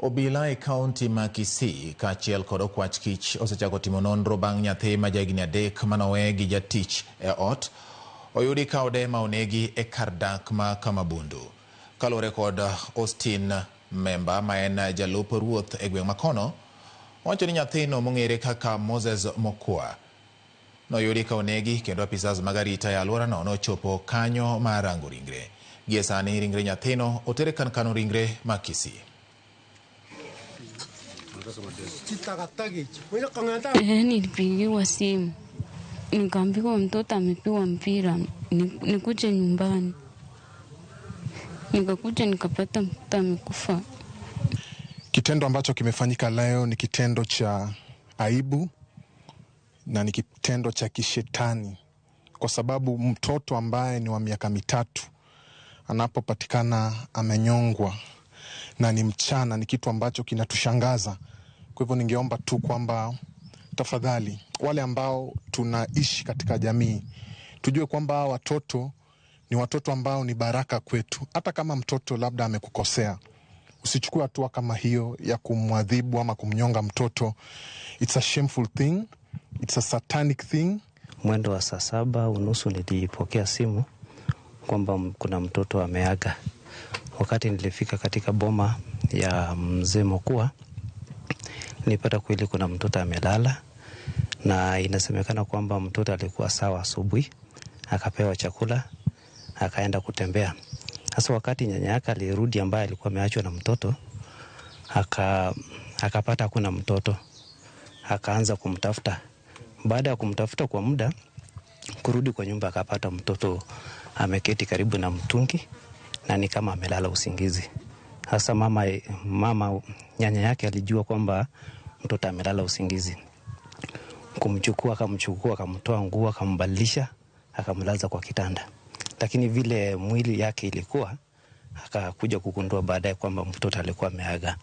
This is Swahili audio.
Obila e kaunti ma Kisii kaachiel kod okwach kich osechako timo nonro bang' nyathi ma jahigni 3 manowe gi jatich e ot oyudi ka ode ma onegi e kar dak ma Kamabundu. Kaluwore kod Austin Memba ma en jalup ruoth e gweng' makono, owacho ni nyathino mong'ere kaka Moses Mokua noyudi ka onegi kendo apisas mag arita e alworano nochopo kanyo mar rango ringre. Gie sani ringre nyathino oter e kar kano ringre ma Kisii. Nilipigiwa simu nikaambiwa mtoto amepigwa mpira, nikuje nyumbani. Nikakuja nikapata mtoto amekufa. Kitendo ambacho kimefanyika leo ni kitendo cha aibu na ni kitendo cha kishetani, kwa sababu mtoto ambaye ni wa miaka 3 anapopatikana amenyongwa na ni mchana, ni kitu ambacho kinatushangaza. Kwa hivyo ningeomba tu kwamba tafadhali wale ambao tunaishi katika jamii tujue kwamba watoto ni watoto ambao ni baraka kwetu. Hata kama mtoto labda amekukosea, usichukue hatua kama hiyo ya kumwadhibu ama kumnyonga mtoto. It's a shameful thing. It's a satanic thing. Mwendo wa saa 7:30 nilipokea simu kwamba kuna mtoto ameaga. Wakati nilifika katika boma ya mzee Mokua, nilipata kweli kuna mtoto amelala, na inasemekana kwamba mtoto alikuwa sawa asubuhi, akapewa chakula, akaenda kutembea. Sasa wakati nyanya yake alirudi, ambaye alikuwa ameachwa na mtoto, akapata hakuna mtoto, akaanza kumtafuta. Baada ya kumtafuta kwa muda, kurudi kwa nyumba akapata mtoto ameketi karibu na mtungi na ni kama amelala usingizi. Sasa mama nyanya yake alijua kwamba mtoto amelala usingizi. Kumchukua, akamchukua, akamtoa nguo, akambadilisha, akamlaza kwa kitanda. Lakini vile mwili yake ilikuwa, akakuja kugundua baadaye kwamba mtoto alikuwa ameaga.